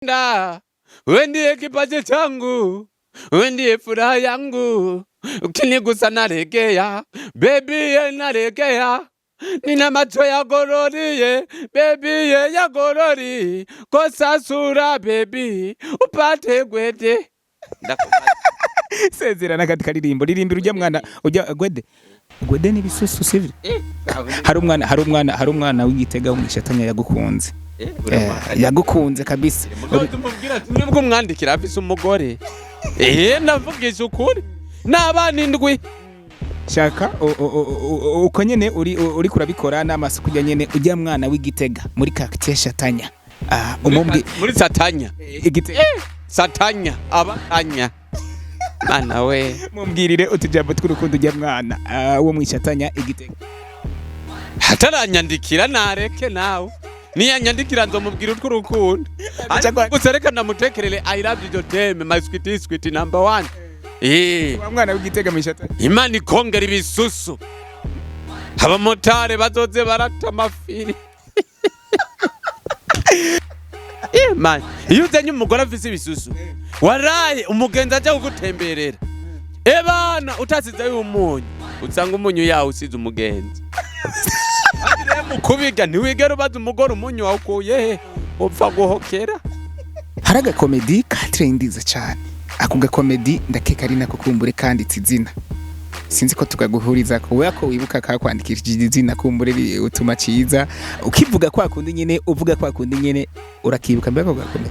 Nakupenda, wewe ndiye kipaji changu, wewe ndiye furaha yangu, ukinigusa naregea, baby ye naregea, nina macho ya gorori ye, baby ye ya gorori, kosa sura baby, upate gwete. Sezera n'akandi karirimbo, ririmbira ujya mwana ujya gwede gwede n'ibisusu, sivyo? Hari umwana w'Igitega w'umwishatanya yagukunze. Yagukunze kabisa. Nubwo umwandikira afise umugore, ndavugisha ukuri, n'abana 7. Shaka uko nyene uri kurabikora n'amaso kujya nyene ujya mwana w'Igitega muri quartier Shatanya. Ah, umumbwi Muri Satanya. Igitega. Satanya abatanya mana we. Mumbwirire utujambo tw'urukundo ujya mwana wo mwishatanya Igitega. Ataranyandikira nareke, nawe niyanyandikira nzomubwira utw'urukundo. Gusa reka ndamutekerere: I love you, je my sweet sweet number one. Wa mwana w'Igitega mwishatanya. Imana ikongera ibisusu, abamotari bazoze barata amafiri. Man, iyo uzanye umugore afise ibisusu, waraye umugenzi aja kugutemberera, ebana utasizeyo umunyu, usanga umunyu yawe usize umugenzi. Kandi rero mu kubiga ntiwigera ubaza umugore umunyu wawukuye he, upfa guhokera. Hari agakomedi katrendiza cyane, ako gakomedi ndakeka ari nako kumbure kanditse izina. Sinzi ko tukaguhuriza ko wewe ko wibuka kakwandikishije izina kumbure utuma ciza ukivuga kwa kundi nyene, uvuga kwa kundi nyene, urakibuka mbega ako gakomedi?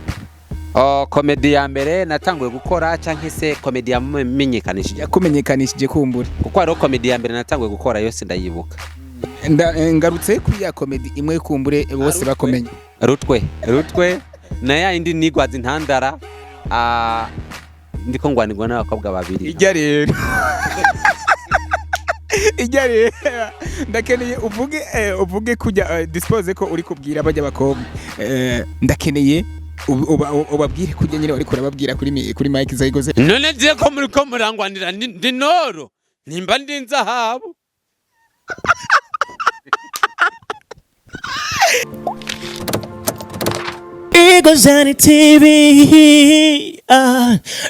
Oh, komedi ya mbere natanguye gukora canke se komedi yamenyekanishije? Yakumenyekanishije kumbure. Kuko hariho komedi ya mbere natanguye gukora, yose ndayibuka. Ngarutse kuri ya komedi imwe kumbure bose bakomenye. Rutwe rutwe na ya yindi nigwaza intandara, ndiko ngwanirwa n'abakobwa babiri. Ijya rero ndakeneye uvuge uvuge kujya dispose ko uri kubwira bajya bakobwa. Ndakeneye ubabwire kujya nyine wariko urababwira kuri mic zayigoze. None je ko muriko murangwanira, ndi noro nimba ndi nzahabu. Eagles on the TV,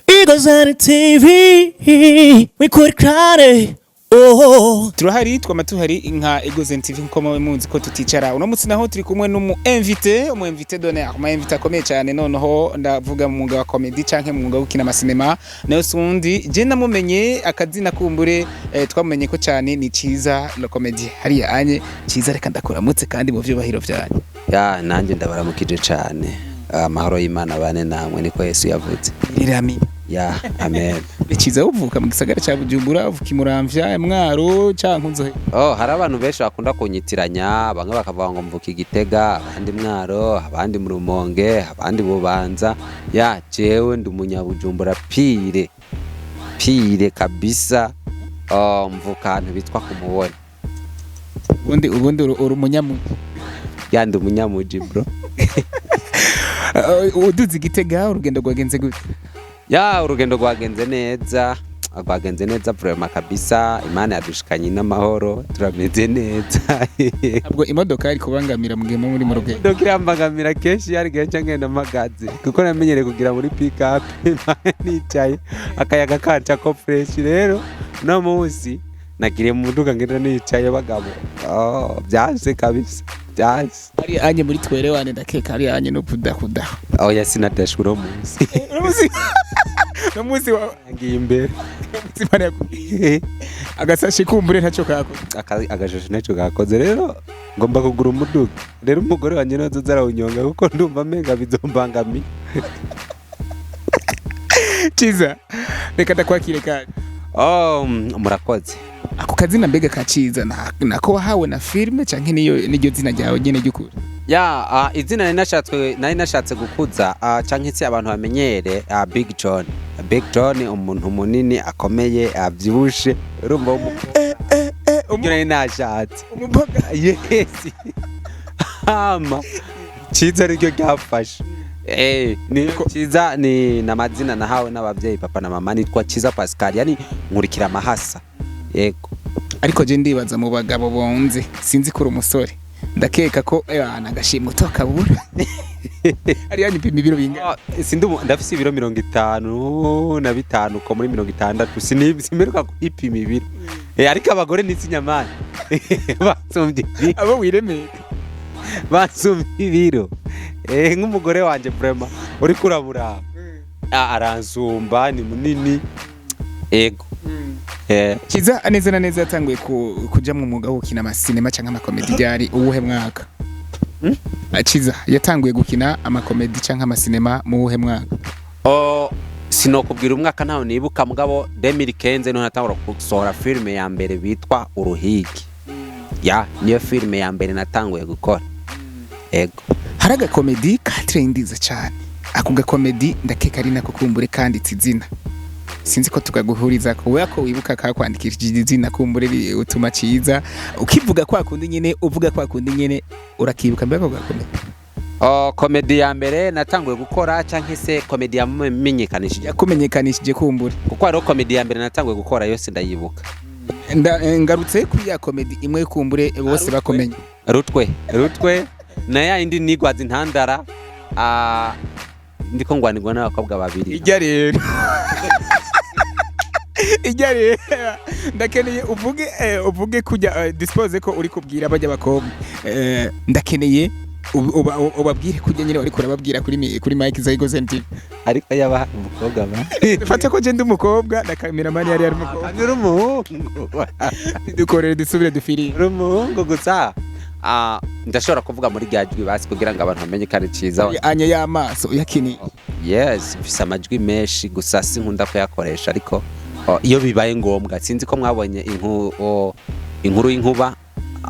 Eagles on the TV, we could cry, oh. Turahari, twama tuhari nka Egozen TV, nkuko muba muzi ko tuticara. Uno munsi naho turi kumwe n'umu invité, umu invité d'honneur, umu invité akomeye cyane. Noneho ndavuga mu mwuga wa comedy canke mu mwuga wo gukina amasinema, nayo sundi je namumenye akazina kumbure twamumenye ko cyane ni Ciza le comedy hariya anye. Ciza, reka ndakuramutse kandi mu vyubahiro vyanyu. Ya, nanjye ndabaramukije cane. Amahoro y'Imana bane namwe, niko Yesu yavuze. Rirami. Ya, amen. Ciza, uvuka mu gisagara ca Bujumbura, uvuka i Muramvya, Mwaro canke Nzohe? Oh, hari abantu benshi bakunda kunyitiranya, bamwe bakavuga ngo mvuka Igitega, abandi Mwaro, abandi mu Rumonge, abandi Bubanza. Ya, jewe ndi umunyabujumbura pure pure kabisa. Oh, mvuka ahantu bitwa ku Mubone. Ubundi uri umunyamuji? Ya, ndi umunyamuji bro. Uduze Igitega, urugendo rwagenze gute? Ya, urugendo rwagenze neza, rwagenze neza vraiment kabisa. Imana yadushikanye n'amahoro, turameze neza. Ntabwo imodoka iri kubangamira mu gihe muba muri mu rugendo? Imodoka irambangamira kenshi, yari kenshi ngenda mpagaze, kuko namenyereye kugira muri pick up nicaye, akayaga kanca ko fresh. Rero uno munsi nagiriye mu muduga ngenda nicaye bagabo. Oh, byanse kabisa, byanse. Ari anye muri twerewane, ndakeka ari anye no kudakuda. Oya, sinadashwe uno munsi. Uno munsi wa Ngiye imbere. Munsi Imana yakubwiye agasashe kumbure ntacyo kakoze. Agashusho ntacyo gakoze. Rero ngomba kugura umuduga, rero umugore wanjye niwe azoza arawunyonga, kuko ndumva amenga bizombangamiye. Ciza, reka ndakwakire kandi. Oh, murakoze. Ako kazina mbega ka Ciza nako wahawe na filime canke niyo niryo zina ryawe nyene ry'ukuri? Ya, izina nari nashatse gukuza canke se abantu bamenyere, Big John. Big John, umuntu munini akomeye avyibushe, urumva w'umukobwa, ibyo nari nashatse. Umuboga. Yes, hama Ciza ariryo ryafashe. Ni Ciza, ni namazina nahawe n'abavyeyi, papa na mama. Nitwa Ciza Pascal, yani nkurikira amahasa, yego. Ariko je ndibaza mu bagabo bonze, sinzi ko uri umusore, ndakeka ko agashimwe utokabura. Ariya nipima ibiro bingana? Ah, sindi ndafise ibiro 55 uko muri 60. Simperuka kwipima ibiro. Ariko abagore nisinyamani basumbye ibiro. Abo wiremeye. Basumbye ibiro. Nk'umugore wanje vraiment uriko uramuraba, aransumba, ni munini, ego. Ciza neza na neza yatanguye kuja mu mwuga wo gukina amasinema canke amakomedi ryari, uwuhe mwaka? Ciza yatanguye gukina amakomedi canke amasinema mu wuhe mwaka? Oh, sinokubwira umwaka, ntawe nibuka, mugabo 2015 niho natangura gusohora filime ya mbere bitwa Uruhigi. Ya, niyo filime ya mbere natanguye gukora, ego. Hari agakomedi katrendiza cyane, ako gakomedi ndakeka ari nako kumbure kanditse izina. Sinzi ko tukaguhuriza ko wewe ko wibuka kakwandikishije izina kumbure utuma Ciza ukivuga kwa kundi nyene, uvuga kwa kundi nyene, urakibuka mbega ako gakomedi? Oh, komedi ya mbere natanguye gukora canke se komedi yamenyekanishije? Yakumenyekanishije kumbure. Kuko hariho komedi ya mbere natanguye gukora, yose ndayibuka. Ngarutse kuri ya komedi imwe kumbure bose bakomenye. Rutwe rutwe na ya indi nigwaza intandara, ndiko ngwanirwa n'abakobwa babiri. Ijya rero, ijya rero ndakeneye uvuge, uvuge kujya, dispose ko uri kubwira bajya bakobwa. Ndakeneye ubabwire kujya nyine wari kurababwira kuri mic za Eagles TV. Ariko yaba umukobwa ba Fata ko je ndi umukobwa na cameraman yari umukobwa. Kandi uri umuhungu. Dukorere dusubire dufiri. Uri umuhungu gusa. Ndashobora kuvuga muri rya jwi basi kugira ngo abantu bamenye ko ari ciza. Anya y'amaso uyakiniye. Yes, mfise amajwi menshi, gusa sinkunda kuyakoresha, ariko iyo bibaye ngombwa. Sinzi ko mwabonye inkuru y'inkuba,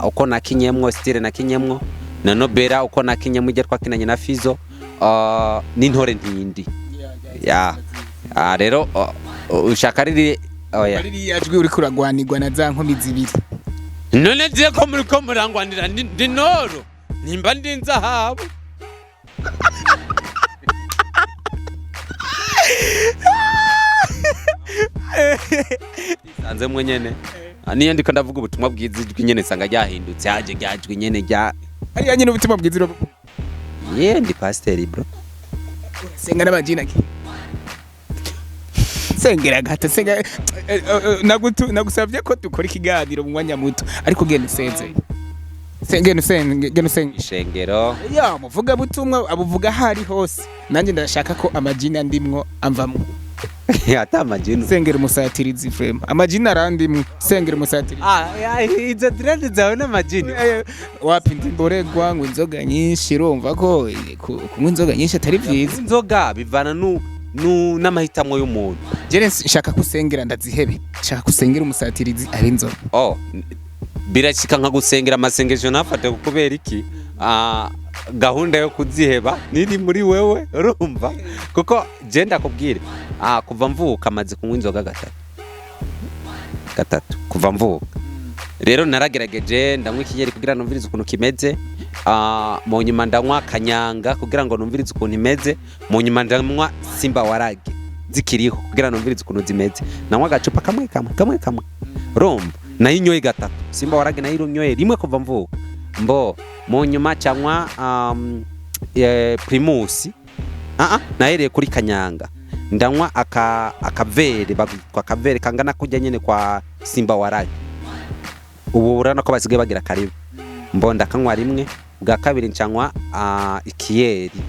uko nakinyemwo, style nakinyemwo, na Nobera uko nakinyemwo, ibyo twakinanye na Fizo, n'intore ntindi ya. Rero ushaka riri oya. Ririya jwi uriko uragwanirwa na za nkumi zibiri. None nziye ko muriko murangwanira, ndi noro nimba ndi nzahabu. Sanzemwo nyene. Niyo ndiko ndavuga ubutumwa bwiza, ijwi nyene nsanga ryahindutse, haje rya jwi nyene rya Hariya nyine ubutumwa bwiza Ye, ndi pasiteri bro. Senga n'abajina ki sengera gato, senga. Nagusabye ko dukora ikiganiro mu mwanya muto, ariko genda usenze. Genda usenge, genda usenge. Ishengero. Ya muvuga butumwa abuvuga ahari hose, nanjye ndashaka ko amajina ndimwo amvamwo. Ata amajini. Sengera umusatirizi frame, amajina arandimwo, sengera umusatirizi. Izo dread zawe n'amajini. Wapi, ndi mboregwa ngo inzoga nyinshi, urumva ko kunywa inzoga nyinshi atari byiza. Inzoga bivana n'amahitamo y'umuntu. Jere nshaka ko usengera ndazihebe, nshaka ko usengera umusatirizi ari inzoga. Oh, birashika nka gusengera amasengesho ntafate, kubera iki? Gahunda yo kuziheba niri muri wewe, urumva? Kuko je ndakubwire, kuva mvuka amaze kunywa inzoga gatatu gatatu kuva mvuka. Rero naragerageje ndanywa ikiyeri kugira numvirize ukuntu kimeze, mu nyuma ndanywa kanyanga kugira ngo numvirize ukuntu imeze, mu nyuma ndanywa simba warage zikiriho kugira numvirize ukuntu zimeze. Nanywa agacupa kamwe kamwe kamwe kamwe, urumva nayinyoye gatatu. Simba warage nayinyoye rimwe kuva mvuka. Mbo mu nyuma cyanywa primus. Nahereye kuri kanyanga, ndanywa aka akavere bagitwa akavere kangana kujya nyene kwa simba warage, ubu urabona ko basigaye bagira karibu. Mbo ndakanywa rimwe, bwa kabiri ncanywa ikiyeri.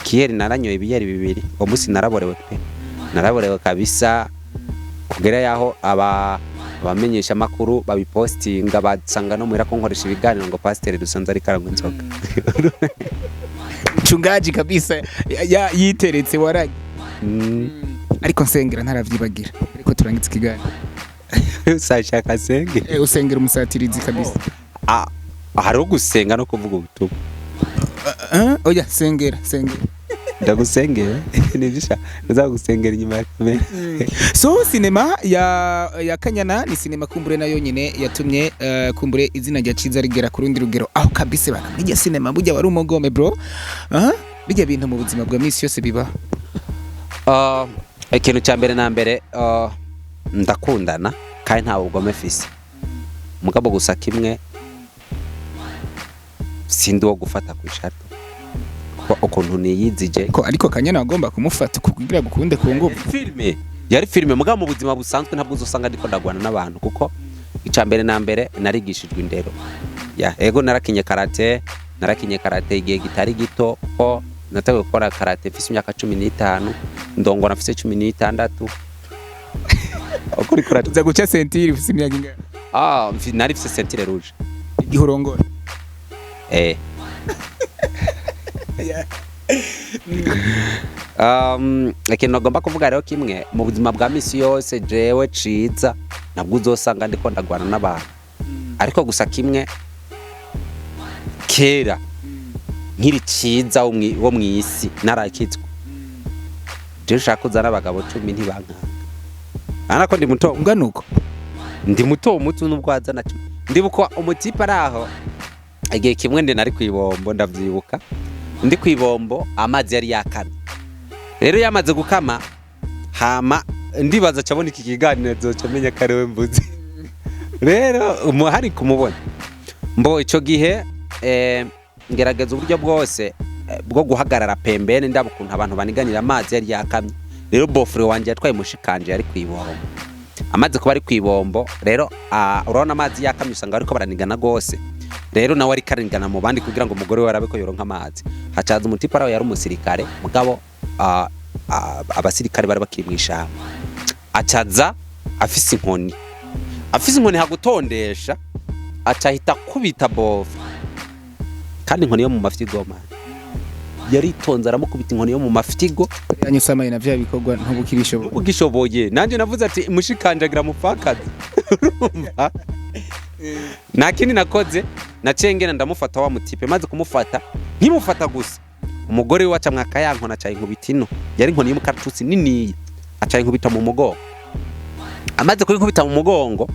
Ikiyeri naranyoye ibiyeri bibiri. Uwo munsi naraborewe pe, naraborewe kabisa, kugera yaho aba abamenyesha makuru babipostinga, basanga no muhira ko nkoresha ibiganiro ngo pasiteri dusanze ariko aranywa inzoga. Mchungaji kabisa yiteretse warage. Ariko nsengera ntaravyibagira, ariko turangiza ikiganiro. Sashaka senge. Usengera umusatirizi kabisa. Hariho gusenga no kuvuga ubutumwa. Oya, sengera, sengera. Ndagusengera nibyo ushaka, ndazagusengera inyuma ya kamera. So sinema ya Kanyana ni sinema kumbure nayo nyine yatumye kumbure izina rya Ciza rigera ku rundi rugero, aho kabisa bana muri sinema burya wari umugome bro. Bijya bintu mu buzima bwa misi yose biba. Ikintu cya mbere na mbere, ndakundana kandi nta bugome mfise, mugabo gusa kimwe, sindi uwo gufata ku ishato. Ko ukuntu niyizije. Ko ariko Kanyana agomba kumufata kugira gukunde ku ngufu. Filime yari filime, mugabo mu buzima busanzwe ntabwo uzosanga ndiko ndagwana n'abantu, kuko icya mbere na mbere narigishijwe indero ya ego. Narakinye karate igihe kitari gito, kuko nateguye gukora karate mfise imyaka 15, ndongora mfise 16. Ukuri kurate. Uza guca ceinture ufise imyaka ingana? Ah, nari mfise ceinture rouge. Igihe urongora? Eh. Ikintu nagomba kuvuga rero kimwe, mu buzima bwa misi yose jewe ciza nabwo uzosanga ndiko ndagwana n'abantu, ariko gusa kimwe, kera nkiri ciza wo mw'isi narakitswe, jewe ushaka kuzana abagabo 10 ntibankanga, urabona ko ndi muto. Ungana uko? Ndi muto muto, nubwo wazana 10. Ndibuka umutipe ari aho igihe kimwe ndi nari kwibombo, ndavyibuka ndi kwibombo, amazi yari yakamye. Rero yamaze gukama, hama ndibaza cabona iki kiganiro azoca amenya ko ari we mvuze. Rero hari kumubona mbo ico gihe, ngerageza uburyo bwose bwo guhagarara pembene, ndaba ukuntu abantu baniganira amazi yari yakamye. Rero beau-frère wanje yatwaye mushikanje yari kwibombo. Amaze kuba ari kwibombo rero, urabona amazi yakamye, usanga bariko baranigana gose. Rero nawe ariko aranigana mu bandi kugira ngo umugore we arabe ko yoronka amazi. Hacaza umutipe araho, yari umusirikare, mugabo abasirikare bari bakiri mw'ishamba. Acaza afise inkoni, afise inkoni hagutondesha, aca ahita akubita beau-frère, kandi inkoni yo mu mafyigo man. Yaritonze aramukubita inkoni yo mu mafyigo. Yanyusamaye na vya bikorwa ntubukibishoboye. Ugishoboye nanjye navuze ati mushikanje agira mupfakazi. Urumva nta kindi nakoze, naciye ngenda ndamufata wa mutipe. Maze kumufata, nkimufata gusa, umugore we aca mwaka ya nkoni, aca inkubita ino, yari inkoni y'umukaratusi niniya, aca inkubita mu mugongo. Amaze kuyinkubita mu mugongo,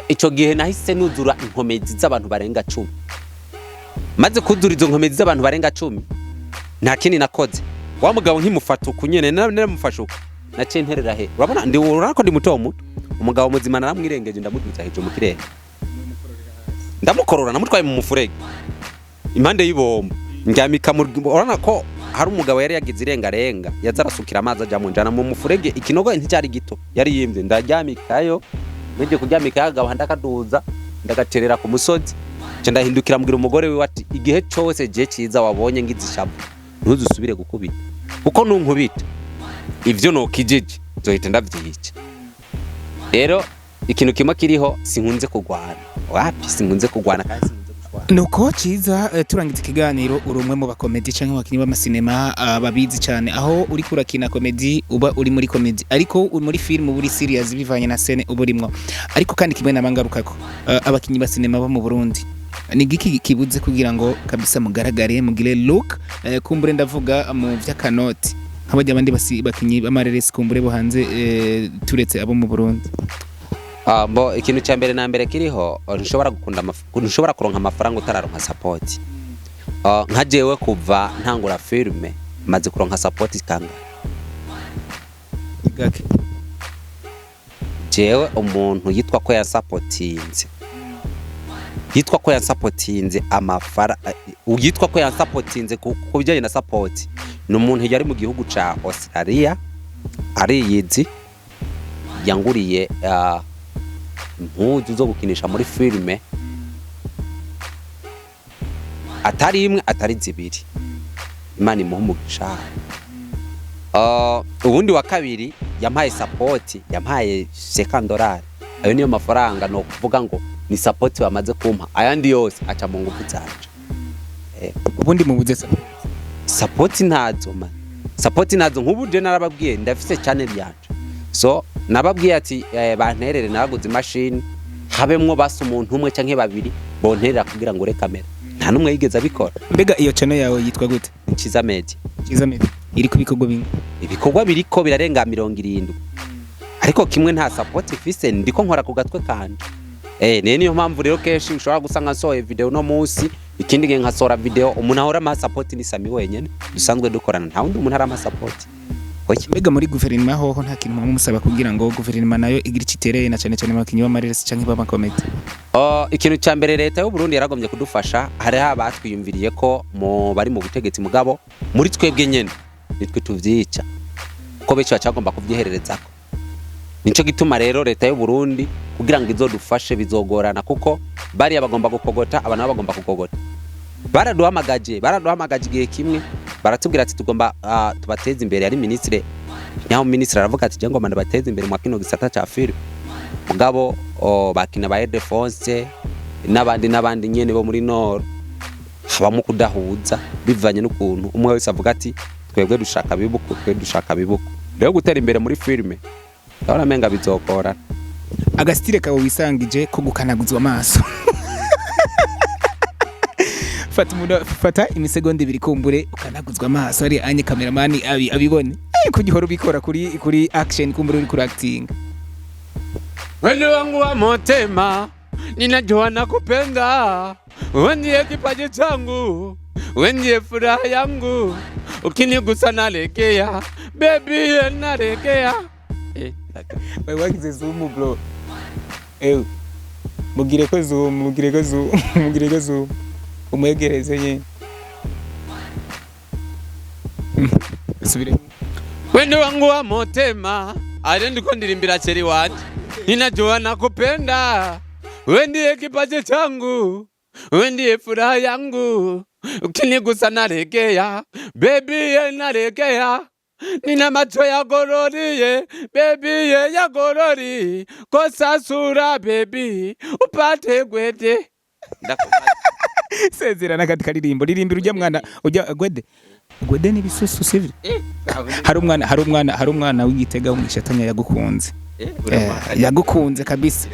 ico gihe nahise nuzura inkomezi z'abantu barenga 10. Maze kuzura izo nkomezi z'abantu barenga 10, nta kindi nakoze, wa mugabo nkimufata uku nyene, naramufashe uku, naciye nterera he. Urabona ndi, urabona ko ndi muto muto, umugabo muzima naramwirengeje, ndamuduza hejuru mu kirere, ndamukorora, namutwaye mu mufurege impande y'ibombo, ndyamika mu. Urabona ko hari umugabo yari yagize irengarenga, yaza arasukira amazi aja mu njana mu mufurege. Ikinogo nticyari gito yari yimvye, ndaryamikayo. Meje kuryamikayo agabo, ndakaduza, ndagaterera ku musozi, nca ndahindukira mbwira umugore wiwe ati: "Igihe cose je ciza wabonye ngize ishavu, ntuzusubire gukubita, kuko nunkubita ivyo nokijije nzohita ndavyica." Rero ikintu kimwe kiriho, sinkunze kugwana, wapi, sinkunze kugwana kandi sinkunze gushwana. Nuko ciza, turangiza ikiganiro, uri umwe mu bakomedi canke abakinyi b'amasinema babizi cyane. Aho uri kurakina komedi uba uri muri komedi, ariko uri muri film uba uri serious bivanye na scene uba urimwo. Ariko kandi kimwe nabangarukako, abakinyi ba sinema bo mu Burundi ni giki kibuze kugira ngo kabisa mugaragare, mugire look, kumbure ndavuga mu vy'akanoti nk'abajya abandi bakinyi b'amareresi kumbure bo hanze, turetse abo mu Burundi? Ah, mbo ikintu cya mbere na mbere kiriho, ntushobora kuronka amafaranga utararonka support. Nka jewe kuva ntangura filme maze kuronka support kangahe? Gake. Jewe umuntu yitwa ko yasapotinze, yitwa ko yasapotinze amafara, yitwa ko yasapotinze ku bijyanye na support, ni umuntu yari mu gihugu ca Australia, ariyizi, yanguriye impuzu zo gukinisha muri filime, atari imwe atari zibiri. Imana imuha umugisha. Ubundi wa kabiri yampaye support, yampaye 50 dolari. Ayo niyo mafaranga no kuvuga ngo ni support bamaze kumpa, ayandi yose aca mu ngufu zanje. Ubundi mubuze support? Support ntazo man, support ntazo. Nk'ubu je narababwiye ndafise channel yanje, so nababwiye ati banterere, naraguze imashini, habemwo basi umuntu umwe canke babiri bonterera kugira ngo ure kamera. Nta n'umwe yigeze abikora. Mbega iyo channel yawe yitwa gute? Ciza Media. Ciza Media iri ku bikorwa binga? Ibikorwa biriko birarenga 70, ariko kimwe, nta support ifise, ndiko nkora ku gatwe kanje. Niyo mpamvu rero kenshi ushobora gusanga nsohoye video no munsi, ikindi gihe nkasohora video. Umuntu ahora ampa support ni Sami wenyene dusanzwe dukorana, nta wundi muntu arampa support. Oya. Mbega muri guverinoma hoho nta kintu muba musaba kugira ngo guverinoma nayo igire icyo itereye, na cyane cyane mu bakinyi b'amareresi canke b'amakomedi? Oh, ikintu cya mbere leta y'u Burundi yaragombye kudufasha. Hariho abatwiyumviriye ko mu bari mu butegetsi, mugabo muri twebwe nyene nitwe tuvyica, kuko benshi bacagomba kuvyihererezako. Nico gituma rero leta y'u Burundi kugira ngo izodufashe bizogorana, kuko bariya bagomba gukogota, aba nabo bagomba kukogota. Baraduhamagaje igihe kimwe, baratubwira ati tugomba tubateze imbere. Yari ministre nyaho, ministre aravuga ati je ngomba ndabateze imbere mu kino gisata ca film. Mugabo bakina ba Ildefonse n'abandi n'abandi nyene bo muri Nord, habamo kudahuza bivanye n'ukuntu umwe wese avuga ati twebwe dushaka bibuku, twebwe dushaka bibuku. Rero gutera imbere muri filime ndabona menga bizogorana. Aga style kawe wisangije ko gukanaguzwa amaso, fata umuntu, fata imisegonda 2 kumbure ukanaguzwa amaso ari anye cameraman abibone. Kujya uhora ubikora kuri action, kumbure uri kuri acting. Wendo wangu wa motema, ninajua nakupenda, wewe ndiye kipaji changu, wewe ndiye furaha yangu, ukinigusa nalegea, baby nalegea. Wari wagize zoom, bro. Ewe, mugire ko zoom, mugire ko zoom, mugire ko zoom, umwegereze nyine. Subire. Wendo wangu wa motema, ale ndiko ndirimbira chéri wanje, ninajua nakupenda, wewe ndiye kipaji changu, wewe ndiye furaha yangu, ukinigusa nalegea, baby nalegea. Nina macho ya gororiye, baby ye ya gorori, kosa sura baby, upate gwede. Sezera n'akandi karirimbo, ririmbira ujya mwana ujya gwede gwede n'ibisusu, sivyo? Hari umwana w'Igitega w'umwishatanya yagukunze. Yagukunze kabisa.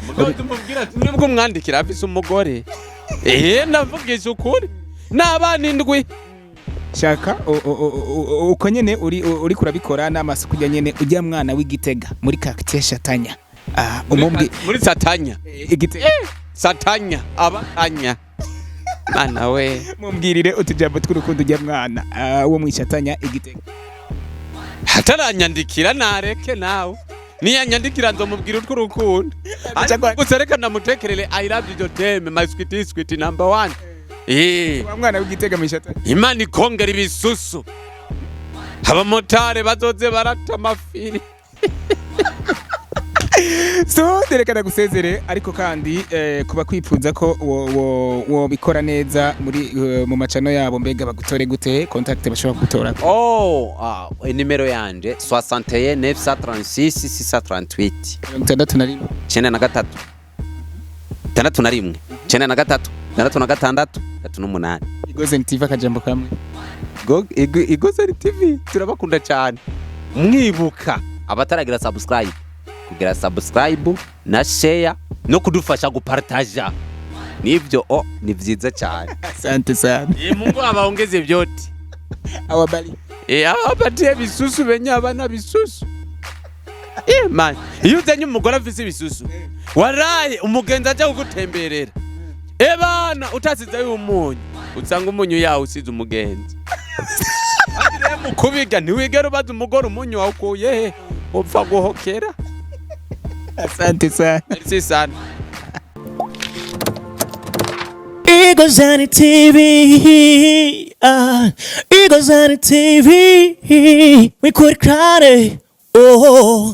Nubwo umwandikira afise umugore, ndavugisha ukuri, n'abana 7. Shaka uko nyene uri kurabikora n'amaso kujya nyene ujya mwana w'Igitega muri quartier Shatanya. Ah, umumbwi Muri Satanya. Igitega. Satanya abatanya, mana we. Mumbwirire utujambo tw'urukundo ujya mwana wo mwishatanya Igitega. Ataranyandikira nareke, nawe niyanyandikira nzomubwira utw'urukundo. Gusa reka ndamutekerere I love you, je t'aime, my sweet sweet number one. Wa mwana w'Igitega mwishatanya. Imana ikongera ibisusu, abamotari bazoze barata amafiri. So reka ndagusezere, ariko kandi kuba kwipfuza ko wo bikora neza muri mu macano yabo, mbega bagutore gute? Contact bashobora kugutora? Oh, nimero yanje 61 936 638. 61. 93 61 93 66 38. Igozen TV, akajambo kamwe. Igozen TV turabakunda cyane. Mwibuka abataragira subscribe kugira subscribe na share no kudufasha gupartaja, nibyo o ni vyiza cyane. Asante sana. Mungu abaongeze vyote. Awabali. Abapatie bisusu benye abana bisusu. Man, iyo uzanye umugore afise ibisusu, waraye umugenzi aja kugutemberera, ebana utasizeyo umunyu, usanga umunyu yawe usize umugenzi. Kandi rero mu kubiga ntiwigera ubaza umugore umunyu wawukuye he, upfa guhokera. Asante sana. Merci sana. Eagles TV, Eagles TV, we could cry, oh.